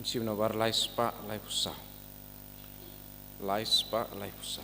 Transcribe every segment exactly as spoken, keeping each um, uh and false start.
Shim na bar lai spah lai pusa. Lai spah lai pusa.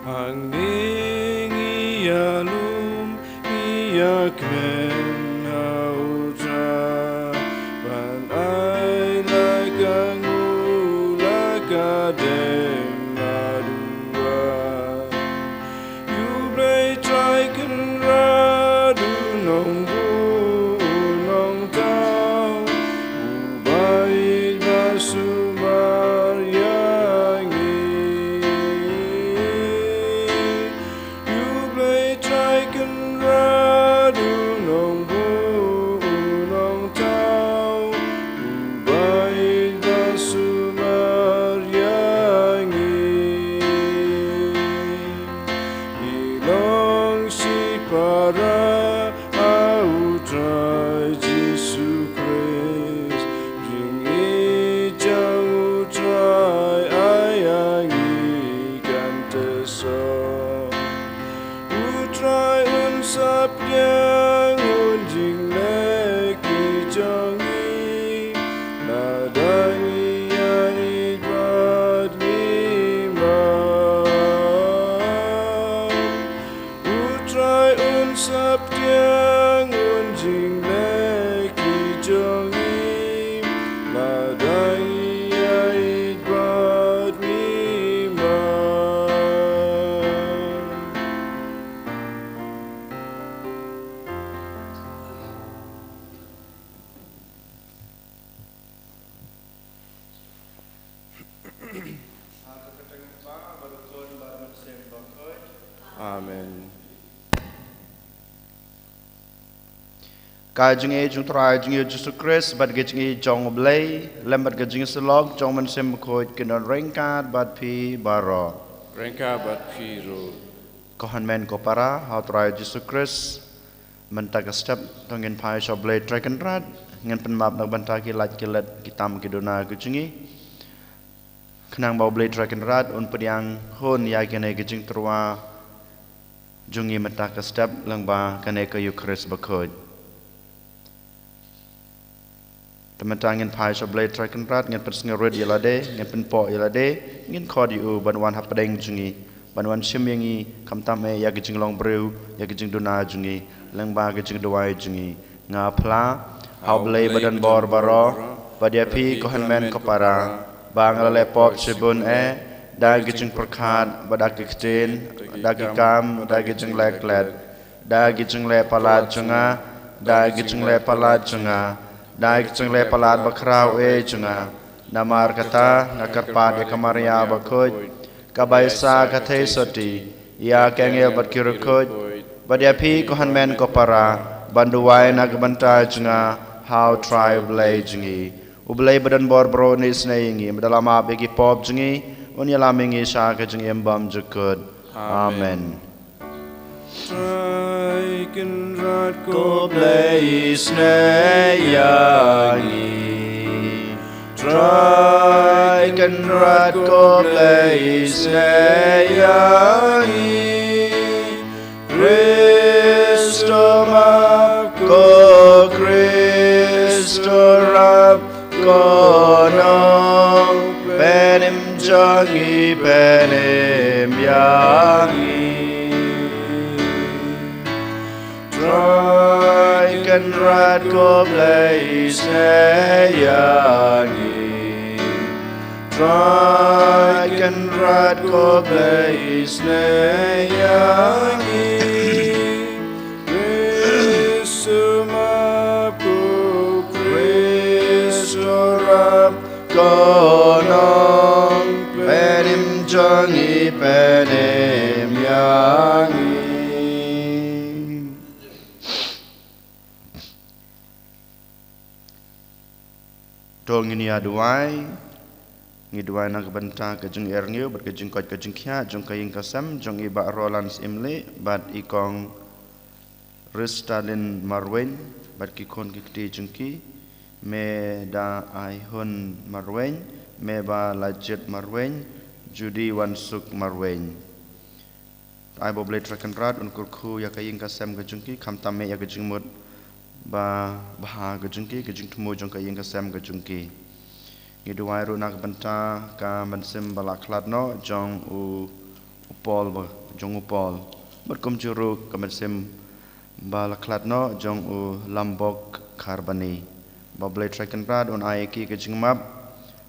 Hangne ngi ïalum, ngi ïakren ha U Trai, ban ai la ka nguh la ka dei naduh. Ïa U Blei Trai Kynrad, U Nongbuh U Nongthaw, Uba ïeit ba sumar ïa ngi. Ïa U Blei Trai Kynrad, U Nongbuh U Nongthaw, Uba ïeit ba sumar ïa ngi. Ngi long shipara ha U Trai Jisu Khrist, jingïeit jong U Trai ai ïa ngi kan da song. U Trai un sa pdiang, un jingleh ki jong ngi, lada ngi ïaid bad ngi map. U Trai un sa pdiang, un jingleh ki jong ngi, lada ngi ïaid bad ngi map. Amen. Ka jingïeit jong U Trai jong ngi U Jisu Khrist, bad ka jingïeit jong U Blei, lem bad ka jingïasyllok jong U Mynsiem Bakhuid, kin don ryngkat bad phi baroh. Ryngkat bad phi ruh. Ko hynmen ko para ha U Trai Jisu Khrist, mynta ka step to ngin phai sha U Blei Trai Kynrad, ngin pynmap na ka bynta ki lait ki let, ki tam ki duna ki jong ngi. Khnang ba U Blei Trai Kynrad un pdiang hun ïa kane ka jingtyrwa jong ngi mynta ka step lyngba kane ka Eukharist Bakhuid. Te mynta ngin phai sha U Blei Trai Kynrad, ngin pynsngewrit ïa lade, ngin pynpoh ïa lade, ngin khot ïa U ban wan hapdeng jong ngi, ban wan shim ïa ngi, khamtam eh ïa ka jinglong briew, ïa ka jingduna jong ngi, lyngba ka jingduwai jong ngi. Nga phla ha U Blei badonbor baroh, bad ïa phi ko hynmen ko para, ba nga la leh pop shibun eh, da ki jingpyrkhat, bad da ki ktien, da ki kam, da ki jingleh klet, da ki jingleh palat jong nga, da ki jingleh palat jong nga, da ki jingleh palat bakhraw eh jong nga. Namar kata nga kyrpad ïa ka Maria Bakhuid, kaba ïa sa ka theisotti ïa ki angel bad ki riewkhuid, bad ïa phi ko hynmen ko para, ban duwai na ka bynta jong nga ha U Trai U Blei jong ngi. U Blei badonbor baroh un isynei ïa ngi, bad un ïalam ïa ki pop jong ngi, un ïalam ïa ngi sha ka jingim bymjukut. Amen. Trai Kynrad ko Blei isynei ïa ngi. Trai Kynrad ko Blei isynei ïa ngi. Khristo map ko, Khristo rap ko, Nongpynim jong ngi pynim ïa ngi. Trai Kynrad ko Blei isynei ïa ngi. Trai Kynrad ko Blei isynei ïa ngi. Khristo map ko, Khristo rap ko, Nongpynim jong ngi pynim ïa ngi. To ngin ïa duwai, ngi duwai na ka bynta ka jingïarap bad ka jingkoit ka jingkhiah jong ka ïing ka sem jong i Bah Roland Syiemlieh bad i Kong Ristalin Marwein bad ki khun ki kti jong ki, Me Da Aihun Marwein, Me Balajit Marwein, Judy Wansuk Marwein. Ai ba U Blei Trai Kynrad un kyrkhu ïa ka ïing ka sem ka jong ki, khamtam eh ïa ka jingmut ba bha ka jong ki, ka jingthmu jong ka ïing ka sem ka jong ki. Ngi duwai ruh na ka bynta ka mynsiem ba la khlad noh jong u, u Paul ba, jong u Paul. Bad kumjuh ruh ka mynsiem ba la khlad noh jong u Lambok Kharbani. Ba U Blei Trai Kynrad un ai ïa ki ka jingmap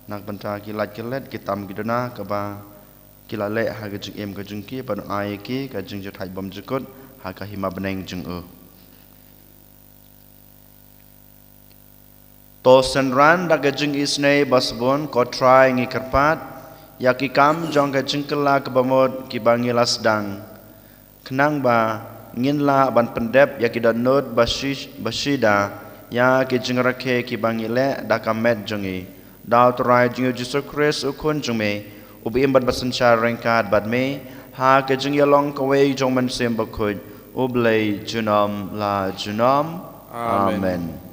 na ka bynta ki lait ki let, ki tam ki duna, kaba ki la leh ha ka jingim ka jong ki, bad un ai ïa ki ka jingjahthait bymjukut ha ka hima bneng jong u. To synran da ka jingisynei ba sbun, ko Trai, ngi kyrpad ïa ki kam jong ka jingkylla kaba mut kiba ngi la sdang, khnang ba ngin lah ban pyndep ïa ki dohnud ba shi-, ba shida ïa ki jingrakhe kiba ngi leh da ka met jong ngi. Da U Trai jong ngi U Jisu Khrist U Khun jong me, uba im bad ba synshar ryngkat bad me ha ka jingïalong kawei jong U Mynsiem Bakhuid, U Blei junom la junom. Amen. Amen.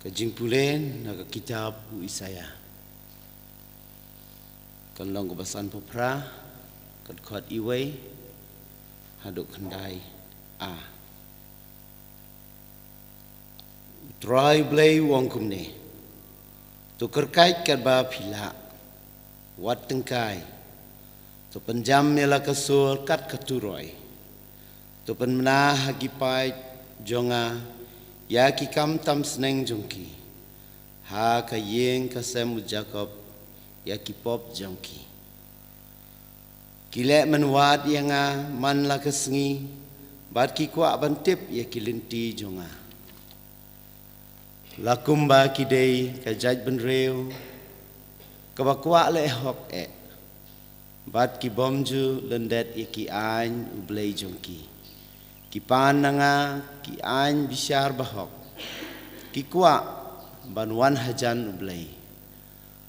Ka jingpule na ka kitab u Isaïah. Ka lynnong kaba sanphew phra, ka dkhot iwei haduh khyndai A. U Trai Blei u ong kumne: To kyrkait katba phi lah, wat tyngkai. To pynjam ïa la ka sur kat ka turoi. To pynbna ha ki paid jong nga ïa ki kam tam sneng jong ki, ha ka ïing ka sem u Jakob ïa ki pop jong ki. Ki leh mynwad ïa nga man la ka sngi, bad ki kwah ban tip ïa ki lynti jong nga. La kumba ki dei ka jaitbynriew kaba kwah leh hok eh, bad ki bym ju lyndet ïa ki aiñ U Blei jong ki. Ki pan na nga ki aiñ bishar bahok, ki kwah ban wan hajan U Blei.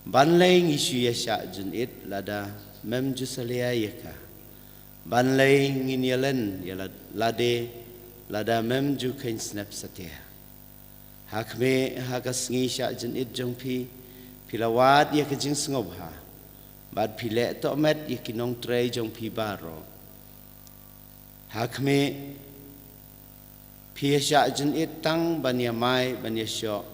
Ban lei ngi shu ïa shah jynit lada mem ju salia ïa ka? Ban lei ngin ïa len ïa la-, lade lada mem ju kheiñ snep satia? Ha khmih, ha ka sngi shah jynit jong phi, phi la wad ïa ka jingsngewbha, bad phi leh tohmet ïa ki nongtrei jong phi baroh. Ha khmih, phi ïa shah jynit tang ban ïa mai ban ïa shoh,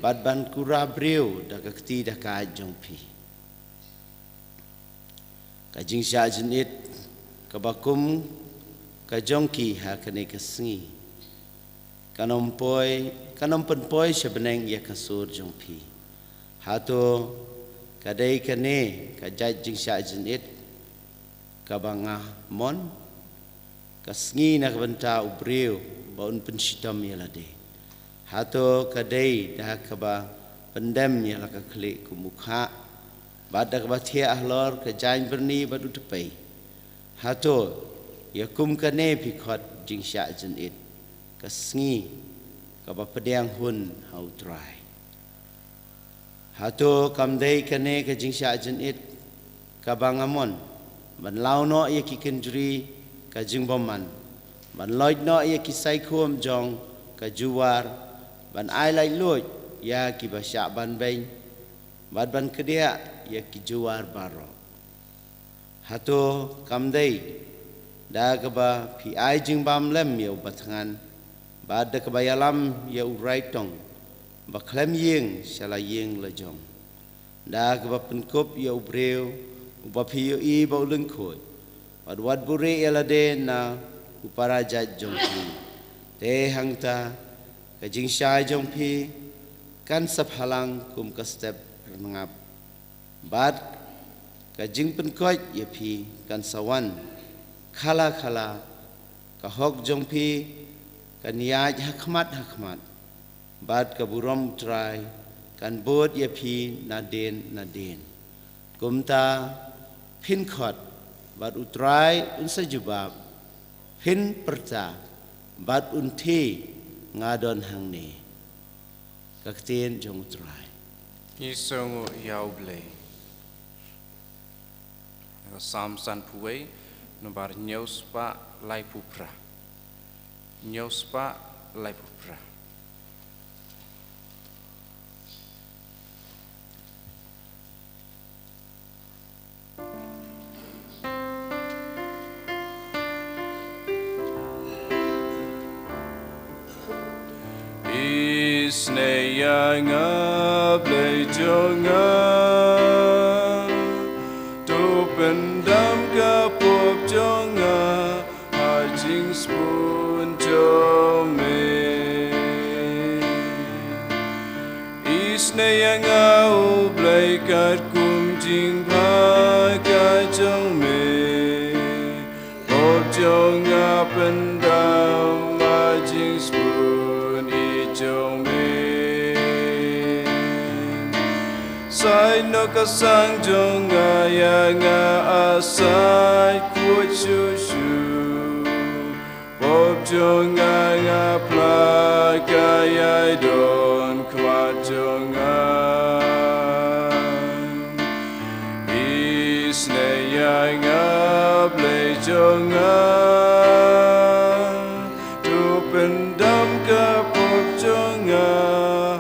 bad ban kura briew da ka kti da ka jong phi. Ka jingshah jynit kaba kum ka jong ki ha kane ka sngi, kan ym poi, kan ym pynpoi sha bneng ïa ka sur jong phi. Hato ka dei kane ka jait jingshah jynit kaba nga mon, ka sngi na ka bynta u briew ba un pynshitom ïa lade? Hato ka dei da kaba pyndem ïa la ka khlieh kum u khah, bad da kaba thiah halor ka jaiñ byrni bad u tpei? Hato ïa kum kane phi khot jingshah jynit, ka sngi kaba pdiang hun ha U Trai? Hato kam dei kane ka jingshah jynit kaba nga mon, ban law noh ïa ki kynjri ka jingbymman, ban loit noh ïa ki saikhum jong ka juwar, ban ai laitluid ïa kiba shah ban beiñ, bad ban kdiah ïa ki juwar baroh? Hato kam dei da kaba phi ai jingbam lem ïa u bathngan, bad da kaba ïalam ïa u raitong ba khlem ïing sha la ïing la jong, da kaba pynkup ïa u briew uba phi ïohi ba u lyngkhuid, bad wat buhrieh ïa lade na u para jait jong phi? Te hangta ka jingshai jong phi kan sa phalang kum ka step rngap, bad ka jingpynkoit ïa phi kan sa wan khala khala. Ka hok jong phi kan ïaid ha khmat ha khmat, bad ka burom U Trai kan bud ïa phi nadien nadien. Kumta phin khot bad U Trai un sa jubab, phin pyrta bad un thie, nga don hangne. Ka ktien jong U Trai. Ngi sngew ïa U Blei. Ka Salm sanphew wei, nombar hynñiew spah laiphew phra. Hynñiew spah laiphew phra. Isynei ïa nga, Blei jong nga, to pyndam ka pop jong nga ha jingsbun jong me. Isynei ïa nga, O Blei, katkum jingbha ka jong me. Pop jong nga pyndam ha jingsbun jong me. Sait noh ka sang jong nga ïa nga, a sait khuid shuh shuh. Pop jong nga, nga phla ka ïai don khmat jong nga. Isynei ïa nga, Blei jong nga, to pyndam ka pop jong nga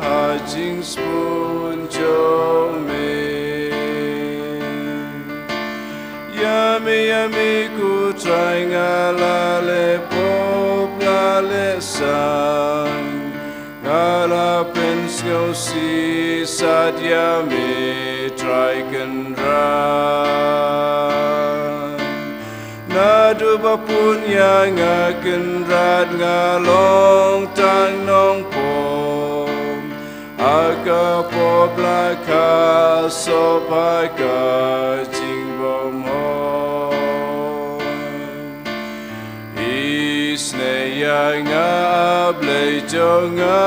ha jingsbun jong me. Ïa me, ïa me ko Trai, nga la leh pop, la leh sang. Nga la pynsngewsih sat ïa me, Trai Kynrad. Naduh ba pun ïa nga Kynrad, nga long tang nongpop. Ha ka pop la khah sop ha ka jingbymhok. Isynei ïa nga, Blei jong nga,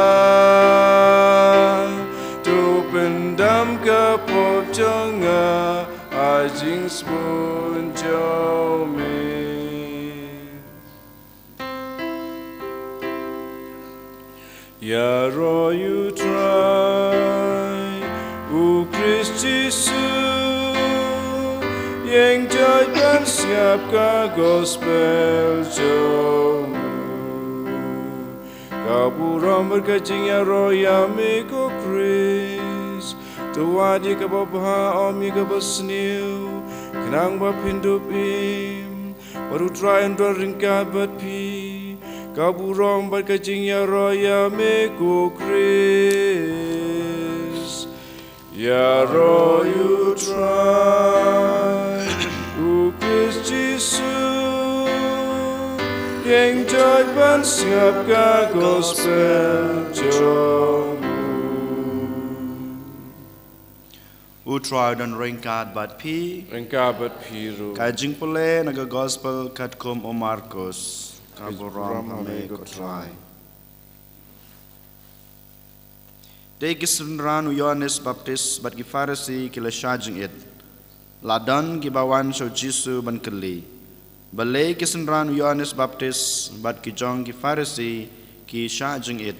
to pyndam ka pop jong nga ha jingsbun jong me. Ïaroh ïa U Trai, U Khrist Jisu, ïeng jait ban sngap ka gospel jong u. Ka burom bad ka jingïaroh ïa me ko Khrist. To wad ïa kaba bha, ym ïa kaba sniew, khnang ba phin dup im. Bad U Trai un don ryngkat bad phi. Ka burom bad ka jingïaroh ïa me ko Khrist. Ïaroh ïa U Trai, U Khrist Jisu, ïeng jait ban sngap ka gospel jong u. U Trai don ryngkat bad phi. Ryngkat bad phi ruh. Ka jingpule na ka gospel katkum u Markus. Ka burom ha me ko Trai. Te ki synran u Ïohannes Baptist bad ki Pharisi ki la shah jingit. La don kiba wan sha u Jisu ban kylli, balei ki synran u Ïohannes Baptist bad ki jong ki Pharisi ki shah jingit,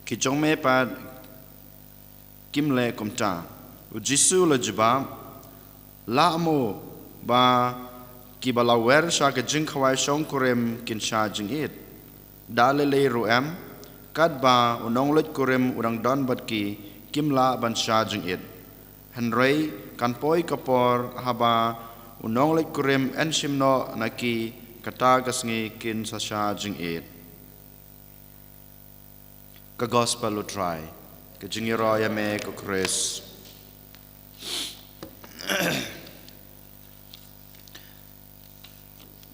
ki jong me pat kim leh kumta? U Jisu u la jubab, lah mo ba kiba la wer sha ka jingkhawai shongkurim kin shah jingit? Da lei lei ruh em, katba u nongleit kurim u dang don bad ki, kim lah ban shah jingit. Hynrei kan poi ka por haba u nongleit kurim yn shim noh na ki, kata ka sngi kin sa shah jingit. Ka gospel u Trai. Ka jingïaroh ïa me ko Khrist.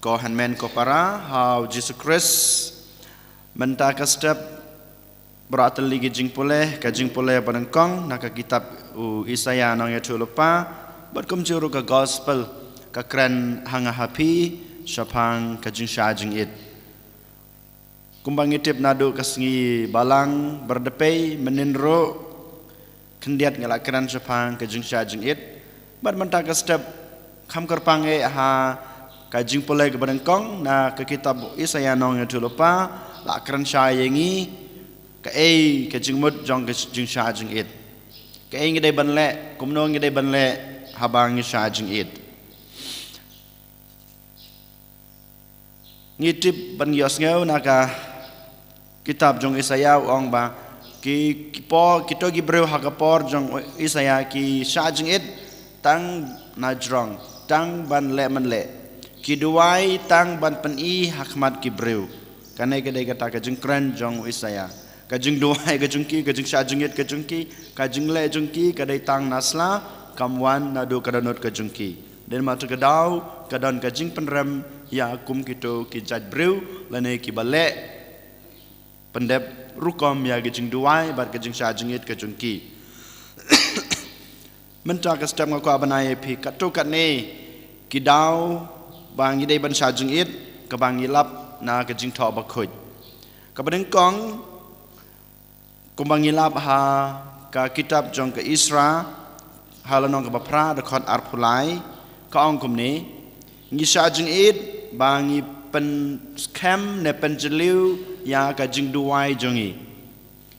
Ko hynmen ko para ha u Jisu Khrist. Mynta ka step, para, to leit ki jingpule, ka jingpule ba nyngkong na ka kitab u Isaïah nongïathuhlypa, bad kumjuh ruh ka gospel, ka kren ha nga ha phi shaphang ka jingshah jingit. Kumba ngi tip naduh ka sngi Balang, Bardepei, mynnin ruh khyndiat ngi la kren shaphang ka jingshah jingit. Bad mynta ka step kham kyrpang eh ha ka jingpule kaba nyngkong na ka kitab Isaïah Nongïathuhlypa, la kren shai ïa ngi kaei ka jingmut jong ka jingshah jingit. Kaei ngi dei ban leh, kumno ngi dei ban leh haba ngi shah jingit. Ngi tip bad ngi ïohsngew na ka kitab jong Isaïah u ong ba ki, ki por, kito ki briew ha ka por jong Isaïah ki shah jingit tang na jrong, tang ban leh mynleh. Ki duwai tang ban pyni ha khmat ki briew. Kane ka dei kata ka jingkren jong Isaïah. Ka jingduwai ka jong ki, ka jingshah jingit ka jong ki, ka jingleh jong ki ka dei tang na sla, kam wan naduh ka dohnud ka jong ki. Dei namar kata ka daw ka don ka jingpynrem ïa kum kito ki jait briew lane kiba leh pyndep rukom ïa ka jingduwai bad ka jingshah jingit ka jong ki. Mynta ka step nga kwah ban ai ïa phi katto katne ki daw ba ngi dei ban shah jingit, kaba ngi lap na ka Jingthoh Bakhuid. Kaba nyngkong, kumba ngi lap ha ka kitab jong ka Esra, ha lynnong kaba phra, dkhot arphew lai, ka ong kumne: Ngi shah jingit ba ngi pynskhem ne pynjylliew ïa ka jingduwai jong ngi.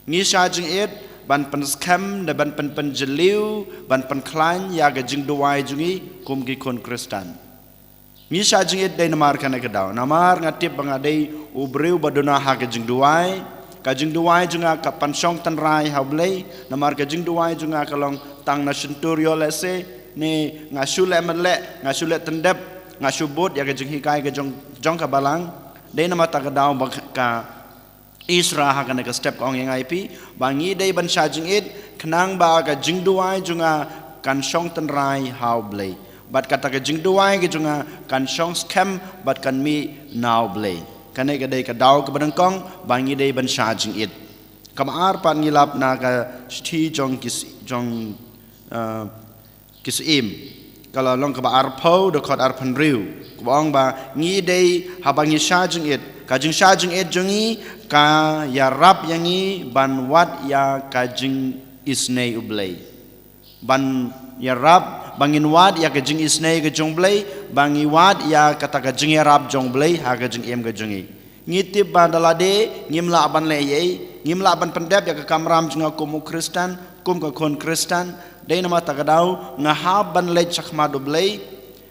Ngi shah jingit ban pynskhem ne ban pyn, pynjylliew, ban pynkhlaiñ ïa ka jingduwai jong ngi kum ki khun Khristan. Ngi shah jingit dei namar kane ka daw. Namar nga tip ba nga dei u briew ba duna ha ka jingduwai. Ka jingduwai jong nga ka pynshong tynrai ha U Blei. Namar ka jingduwai jong nga ka long tang na shyntur ïoh lehse, ne nga shu leh mynleh, nga shu leh tyndep, nga shu bud ïa ka jinghikai ka jong, jong ka Balang. Dei namar kata ka daw ba ka Esra ha kane ka step ka ong ïa nga ïa phi ba ngi dei ban shah jingit khnang ba ka jingduwai jong nga kan shong tynrai ha U Blei. Bad kata ka jingduwai ka jong nga kan shong skhem bad kan mih na U Blei. Kane ka dei ka daw kaba nyngkong ba ngi dei ban shah jingit. Kaba ar pat ngi lap na ka shithi jong ki s-, jong, eh, Ki Syiem, ka lynnong kaba arphew, dkhot arphew hynriew, kaba ong ba ngi dei, haba ngi shah jingit, ka jingshah jingit jong ngi ka ïarap ïa ngi ban wad ïa ka jingisynei U Blei. Ban ïarap ba ngin wad ïa ka jingisynei ka jong U Blei, ba ngi wad ïa kata ka jingïarap jong U Blei ha ka jingim ka jong ngi. Ngi tip ba da lade ngim lah ban leh ei ei, ngim lah ban pyndep ïa ka kamram jong nga kum u Khristan, kum ka khun Khristan. Dei namar kata ka daw nga hap ban leit sha khmat U Blei,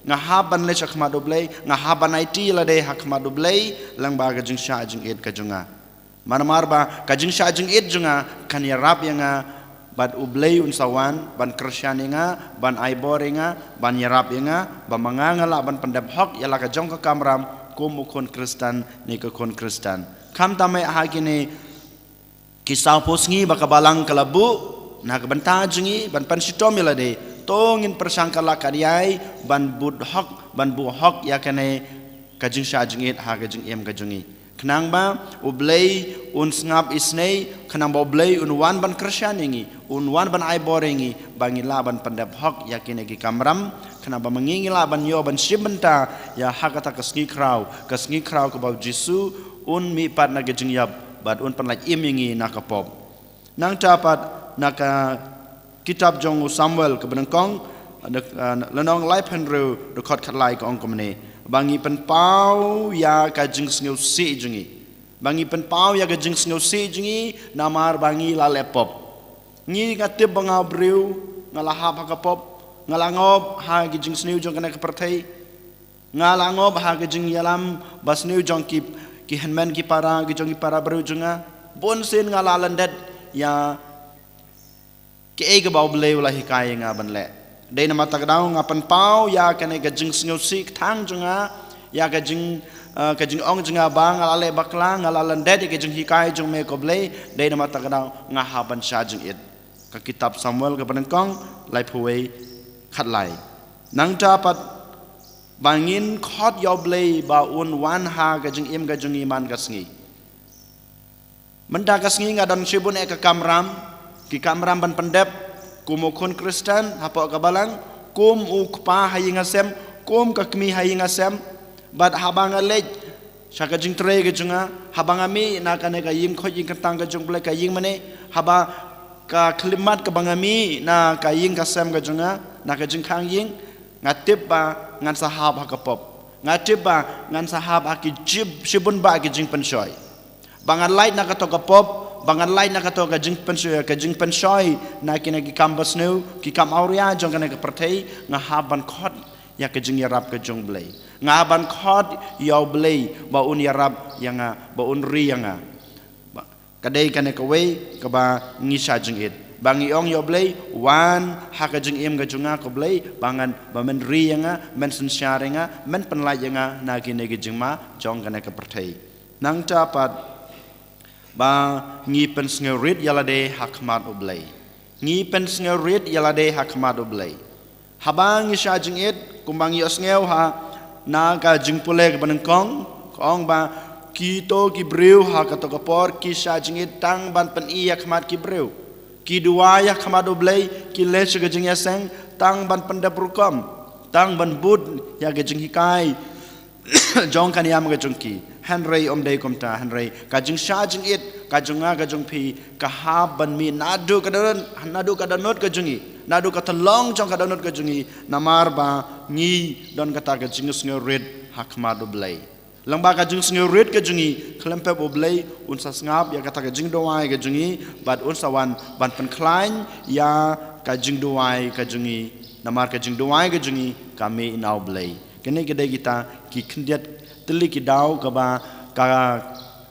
nga hap ban leit sha khmat U Blei, nga hap ban aiti lade ha khmat U Blei lyngba ka jingshah jingit ka jong nga. Namar ba ka jingshah jingit jong nga kan ïarap ïa nga bad U Blei un sa wan ban kyrshan ïa nga, ban ai bor ïa nga, ban ïarap ïa nga, ba ma nga nga lah ban pyndep hok ïa la ka jong ka kamram kum u khun Khristan ne ka khun Khristan. Khamtam eh ha kine ki sawphew sngi ba ka Balang ka la buh na ka bynta jong ngi ban pynshitom ïa lade, to ngin pyrshang kat la kat jai ban bud hok, ban buh hok ïa kane ka jingshah jingit ha ka jingim ka jong ngi. Khnang ba U Blei un sngap isynei, khnang ba U Blei un wan ban kyrshan ïa ngi, un wan ban ai bor ïa ngi, ba ngin lah ban pyndep hok ïa kine ki kamram, khnang ba ma ngi ngin lah ban ïoh ban shim bynta ïa ha kata ka sngi khraw, ka sngi khraw kaba U Jisu un mihpat na ka jingïap bad un pynlait im ïa ngi na ka pop. Nangta pat na ka kitab jong u Samuel kaba nyngkong, dek-, ah, lynnong laiphew hynriew, dkhot khatlai, ka ong kumne: Ba ngi pynpaw ïa ka jingsngewsih jong ngi. Ba ngi pynpaw ïa ka jingsngewsih jong ngi namar ba ngi la leh pop. Ngi, nga tip ba nga u briew, nga la hap ha ka pop, nga la ngop ha ki jingsniew jong kane ka pyrthei. Nga la ngop ha ka jingïalam basniew jong ki, ki hynmen ki para, ki jong ki para briew jong nga. Bun sien nga la lyndet ïa kiei kaba U Blei u la hikai ïa nga ban leh. Dei namar kata ka daw nga pynpaw ïa kane ka jingsngewsih kthang jong nga, ïa ka jing, eh, ka jingong jong nga ba nga la leh bakla, nga la lyndet ïa ka jinghikai jong me ko Blei. Dei namar kata ka daw nga hap ban shah jingit. Ka kitab Samuel kaba nyngkong, laiphew wei, khatlai. Nangta pat ba ngin khot ïa U Blei ba un wan ha ka jingim ka jong ngi man ka sngi. Mynta ka sngi nga don shibun eh ka kamram, ki kamram ban pyndep kum u khun Khristan hapoh ka Balang, kum u kpa ha ïing ha sem, kum ka kmie ha ïing ha sem. Bad haba nga leit Sha ka jingtrei ka jong nga, haba nga mih na kane ka ïing khuid ïing kyntang ka jong U Blei, ka ïing mane, haba ka khyllipmat kaba nga mih na ka ïing ka sem ka jong nga, na ka jingkhang ïing, nga tip ba ngan sa hap ha ka pop. Nga tip ba ngan sa hap ha ki jib, shibun bah ki jingpynshoi. Ba ngan lait na kato ka pop, ba ngan lait na kato ka jingpynshoi, ka jingpynshoi na kine ki kam basniew, ki kam awria jong kane ka pyrthei, nga hap ban khot ïa ka jingïarap ka jong U Blei. Nga hap ban khot ïa U Blei ba un ïarap ïa nga, ba un ri ïa nga. Ba, ka dei kane kawei kaba ngi shah jingit. Ba ngi ong ïa U Blei, wan ha ka jingim ka jong nga ko Blei, ba ngan, ba men ri ïa nga, men synshar ïa nga, men pynlait ïa nga na kine ki jingma jong kane ka pyrthei. Nangta pat ba ngi pynsngewrit ïa lade ha khmat U Blei. Ngi pynsngewrit ïa lade ha khmat U Blei. Haba ngi shah jingit, kumba ngi ïohsngew ha na ka jingpule kaba nyngkong, ka ong ba kito ki briew ha kato ka por ki shah jingit tang ban pyni ïa khmat ki briew. Ki duwai ïa khmat U Blei, ki leh sha ka jingïaseng tang ban pyndep rukom, tang ban bud ïa ka jinghikai jong ka niam ka jong ki. Hynrei ym dei kumta, hynrei ka jingshah jingit ka jong nga ka jong phi ka hap ban mih naduh ka dohnud, naduh ka dohnud ka jong ngi, naduh ka tyllong jong ka dohnud ka jong ngi, namar ba ngi don kata ka jingsngewrit ha khmat U Blei. Lyngba ka jingsngewrit ka jong ngi, khlem pep U Blei un sa sngap ïa kata ka jingduwai ka jong ngi, bad un sa wan ban pynkhlaiñ ïa ka jingduwai ka jong ngi. Namar ka jingduwai ka jong ngi ka mih na U Blei. Kine ki dei kita ki khyndiat tylli ki daw kaba ka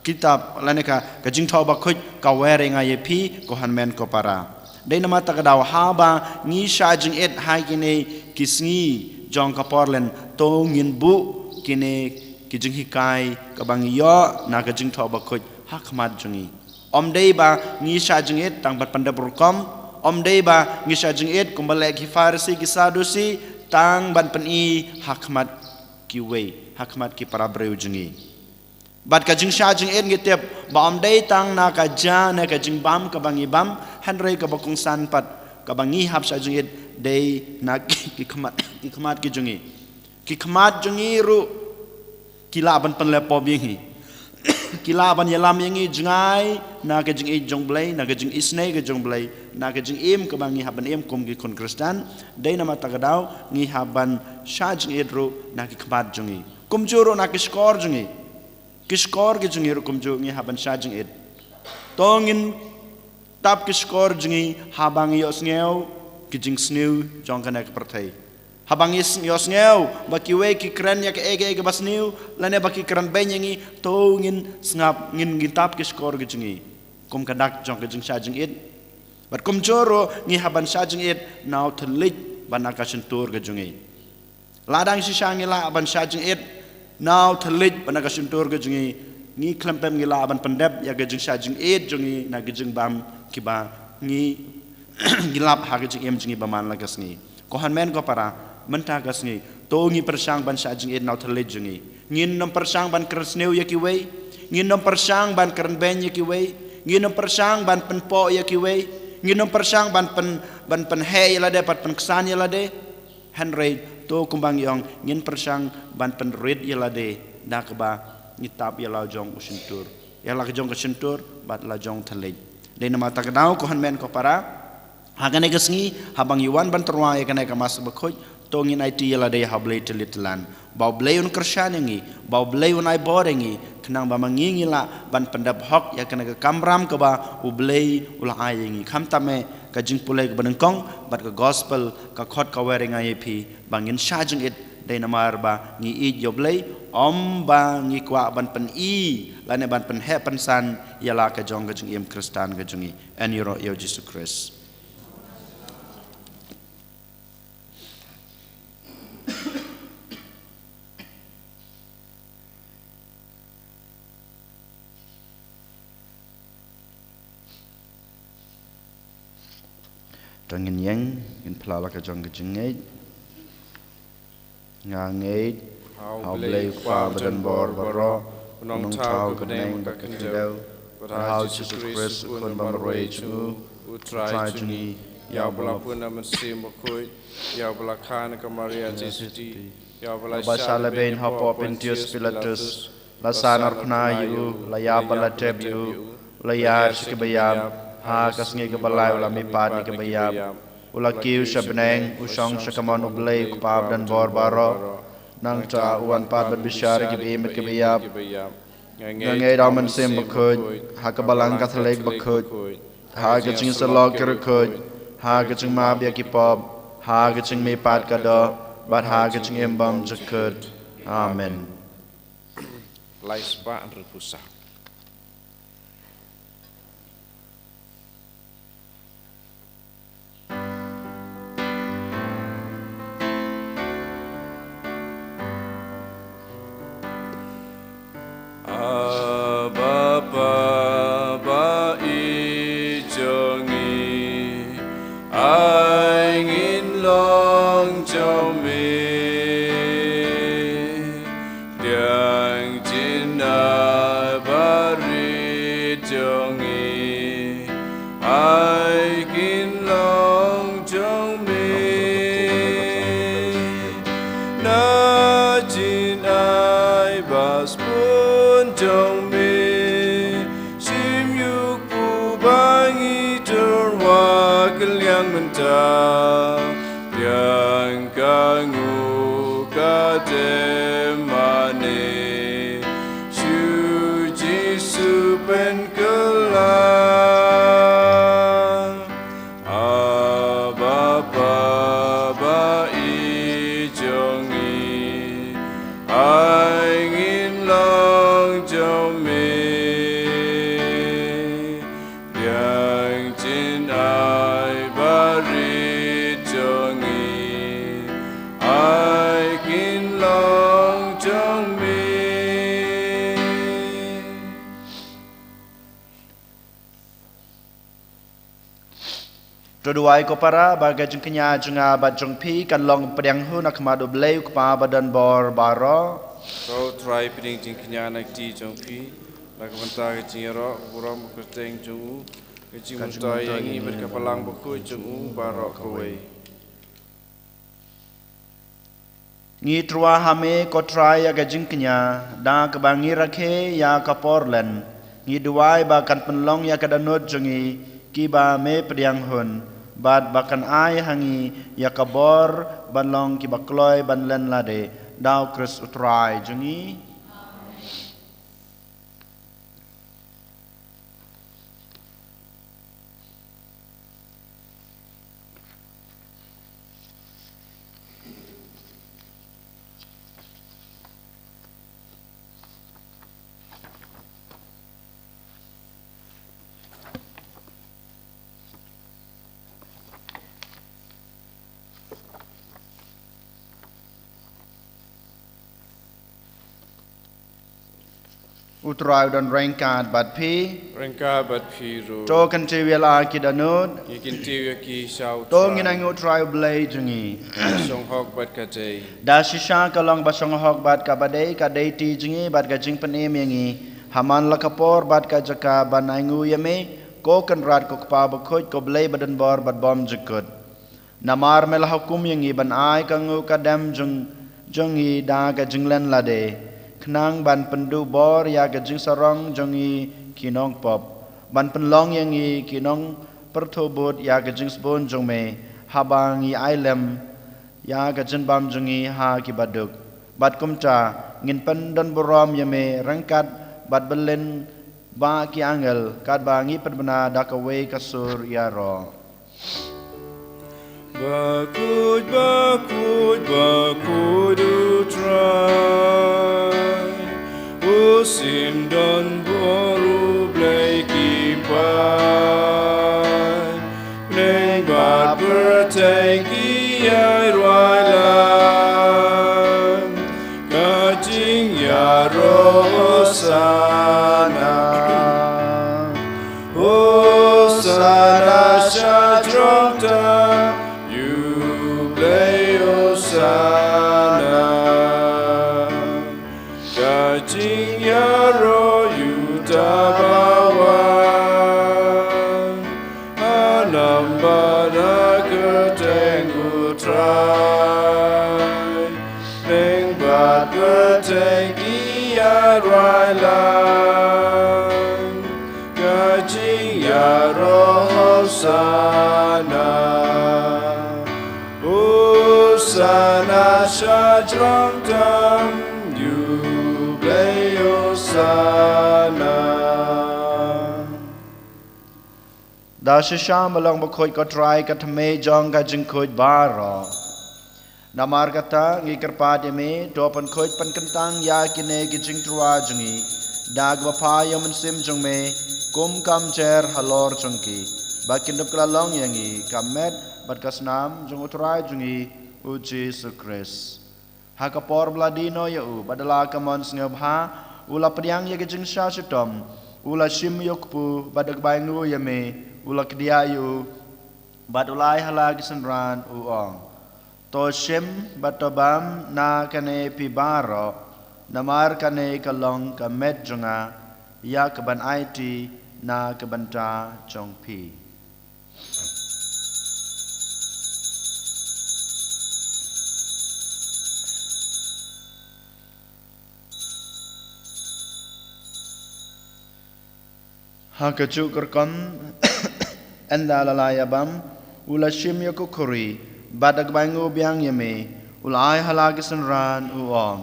kitab lane ka, ka Jingthoh Bakhuid ka wer ïa nga ïa phi ko hynmen ko para. Dei namar kata ka daw haba ngi shah jingit ha kine ki sngi jong ka por lent, to ngin buh kine ki jinghikai kaba ngi ïoh na ka Jingthoh Bakhuid ha khmat jong ngi. Ym dei ba ngi shah jingit tang ban pyndep rukom, ym dei ba ngi shah jingit kumba leh ki Pharisi ki Sadusi tang ban pyni ha khmat kiwei, ha khmat ki para briew jong ngi. Bad ka jingshah jingit ngi tip ba ym dei tang na ka ja ne ka jingbam kaba ngi bam, hynrei kaba kongsan pat kaba ngi hap shah jingit dei na ki khmat, ki khmat ki jong ngi. Ki khmat jong ngi ruh ki lah ban pynleh pop ïa ngi. Ki lah ban ïalam ïa ngi jngai na ka jingïeit jong U Blei, na ka jingisynei ka jong U Blei, na ka jingim kaba ngi hap ban im kum ki khun Khristan. Dei namar kata ka daw ngi hap ban shah jingit ruh na ki khmat jong ngi. Kumjuh ruh na ki shkor jong ngi. Ki shkor ki jong ngi ruh kumjuh ngi hap ban shah jingit. To ngin tap ki shkor jong ngi haba ngi ïohsngew ki jingsniew jong kane ka pyrthei. Haba ngi s-, ïohsngew ba kiwei ki kren ïa kaei kaei kaba sniew, lane ba ki kren beiñ ïa ngi, to ngin sngap, ngin, ngin tap ki shkor ki jong ngi. Kum ka dak jong ka jingshah jingit. Bad kumjuh ruh ngi hap ban shah jingit na u thylliej bad na ka shyntur ka jong ngi. Lada ngi shisha ngi lah ban shah jingit na u thylliej bad na ka shyntur ka jong ngi, ngi khlem pep ngi lah ban pyndep ïa ka jingshah jingit jong ngi na ka jingbam kiba ngi, ngi lap ha ka jingim jong ngi ba man la ka sngi. Ko hynmen ko para, mynta ka sngi to ngi pyrshang ban shah jingit na u thylliej jong ngi. Ngin ym pyrshang ban kren sniew ïa kiwei. Ngin ym pyrshang ban kren beiñ ïa kiwei. Ngin ym pyrshang ban pynpoh ïa kiwei. Ngin ym pyrshang ban pyn, ban pynheh ïa lade, ban pynksan ïa lade. Hynrei to kumba ngi ong, ngin pyrshang ban pynrit ïa lade da kaba ngi tap ïa la jong u shyntur, ïa la jong ka shyntur bad la jong thylliej. Dei namar kata ka daw ko hynmen ko para, ha kane ka sngi haba ngi wan ban tyrwa ïa kane ka Mass Bakhuid, to ngin aiti ïa lade ha U Blei tylli tyllan. Ba U Blei un kyrshan ïa ngi, ba U Blei un ai bor ïa ngi, khnang ba ma ngi ngi lah ban pyndep hok ïa kane ka kamram kaba U Blei u la ai ïa ngi. Khamtam eh ka jingpule kaba nyngkong bad ka gospel ka khot ka wer ïa nga ïa phi ba ngin shah jingit, dei namar ba ngi ïeit ïa U Blei, ym ba ngi kwah ban pyni lane ban pynheh pynsan ïa la ka jong ka jingim Khristan ka jong ngi. Yn ïaroh ïa U Jisu Khrist. To ngin ïeng, ngin phla la ka jong ka jingngeit. Nga ngeit ha U Blei U Kpa badonbor baroh, u nongthaw uba bneng bad ka khyndew, bad ha U Jisu Khrist u khun ba marwei jong u, u Trai jong ngi, ïa uba la pun na Mynsiem Bakhuid, ïa uba la kha na ka Maria Theisotti, ïa uba la shah lehbeiñ hapoh Pontius Pilatus, La san arkhna ïa u, la ïap bad la tep ïa u, u la ïaid sha kiba ïap, ha ka sngi kaba lai u la mihpat na kiba ïap. U la kiew sha bneng, u shong sha kamon U Blei U Kpa badonbor baroh. Nangta u wan pat ban bishar ïa kiba im bad kiba ïap. Nga ngeit ha U Mynsiem Bakhuid, ha ka Balang Katholik bakhuid, ha ka jingïasyllok ki riewkhuid, ha ka jingmap ïa ki pop, ha ka jingmihpat ka doh, bad ha ka jingim bymjukut. Amen. Lai spah hynriewphew saw. Abba Kpa ba ïeit jong ngi, ai ngin long jong me. Pdiang jingaiei barit jong ngi, ai kin long jong me. Na jingaiei ba sbun jong me, shim ïa u kpu ba ngi tyrwa kylliang mynta. Pdiang ka nguh ka dem mane, sha u Jisu pynkylla. Abba Kpa ba ïeit jong ngi, ai ngin long jong me. Pdiang jingaiei barit jong ngi, ai kin long jong me. To duwai ko para ba ka jingkñia jong nga bad jong phi kan long pdiang hun ha khmat U Blei U Kpa badonbor baroh. To Trai pdiang jingkñia na kti jong phi, na ka bynta ka jingïaroh ka burom ka kyrteng jong u, ka jingmyntoi ïa ngi bad ka Balang Bakhuid jong u baroh kawei. Ngi tyrwa ha me ko Trai ïa ka jingkñia, da kaba ngi rakhe ïa ka por len. Ngi duwai ba kan pynlong ïa ka dohnud jong ngi kiba me pdiang hun, bad ba kan ai ha ngi ïa ka bor ban long kiba kloi ban len lade, da U Khrist U Trai jong ngi. U Trai u don ryngkat bad phi. Ryngkat bad phi ruh. To kyntiew ïa la ki dohnud. Ngi kyntiew ïa ki sha U Trai. To ngin ainguh U Trai U Blei jong ngi. Shong hok bad ka dei. Da shisha ka long ba shong hok bad kaba dei, ka dei ti jong ngi bad ka jingpynim ïa ngi ha man la ka por bad ka jaka ban ainguh ïa me, ko Kynrad, ko Kpa Bakhuid, ko Blei badonbor bad bymjukut. Namar me la hukum ïa ngi ban ai ka nguh ka dem jong, jong ngi da ka jinglen lade, khnang ban pynduh bor ïa ka jingsarong jong ngi ki nongpop, ban pynlong ïa ngi ki nongpyrthuh bud ïa ka jingsbun jong me, haba ngi ai lem ïa ka jingbam jong ngi ha kiba duk. Bad kumta ngin pyndonburom ïa me ryngkat bad byllien bad ki angel, katba ngi pynbna da kawei ka sur ïaroh. Bakhuid, bakhuid, bakhuid U Trai, u shim don bor, U Blei ki paid. Bneng bad pyrthei ki ïai rwai lang, ka jingïaroh Hosana. Hosana sha jrong tam, ïa U Blei Hosana. Ka jingïaroh ïa uta ba wan, ha nambar kyrteng U Trai. Bneng bad pyrthei ki ïai rwai Da shisha ba long bakhuid ko Trai ka thymmei jong ka jingkhuid baroh. Namar kata ngi kyrpad ïa me, to pynkhuid pynkyntang ïa kine ki jingtyrwa jong ngi da kaba phai ïa u Mynsiem jong me kum ka mynsiem halor jong ki, ba kin dup kylla long ïa ngi ka met bad ka snam jong u Trai jong ngi u Jisu Khrist. Ha ka por ba la die noh ïa u bad da la ka mon sngewbha, u la pdiang ïa ka jingshah shitom, u la shim ïa u kpu bad da kaba ainguh ïa me u la kdiah ïa u, bad u la ai ha la ki synran u ong: To shim bad to bam na kane phi baroh, namar kane ka long ka met jong nga, ïa kaban aiti na ka bynta jong phi. Ha kajuh ka rukom, ynda la la ïa bam, u la shim ïa ka khuri, bad da kaba ainguh biang ïa me, u la ai ha la ki synran u ong: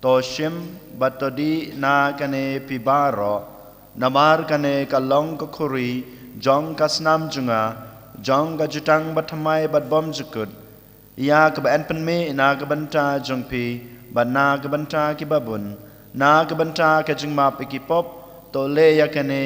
To shim bad to dih na kane phi baroh, namar kane ka long ka khuri jong ka snam jong nga, jong ka jutang bathymmai bad bymjukut, ïa kaba yn pynmih na ka bynta jong phi bad na ka bynta kiba bun, na ka bynta ka jingmap ïa ki pop. To leh ïa kane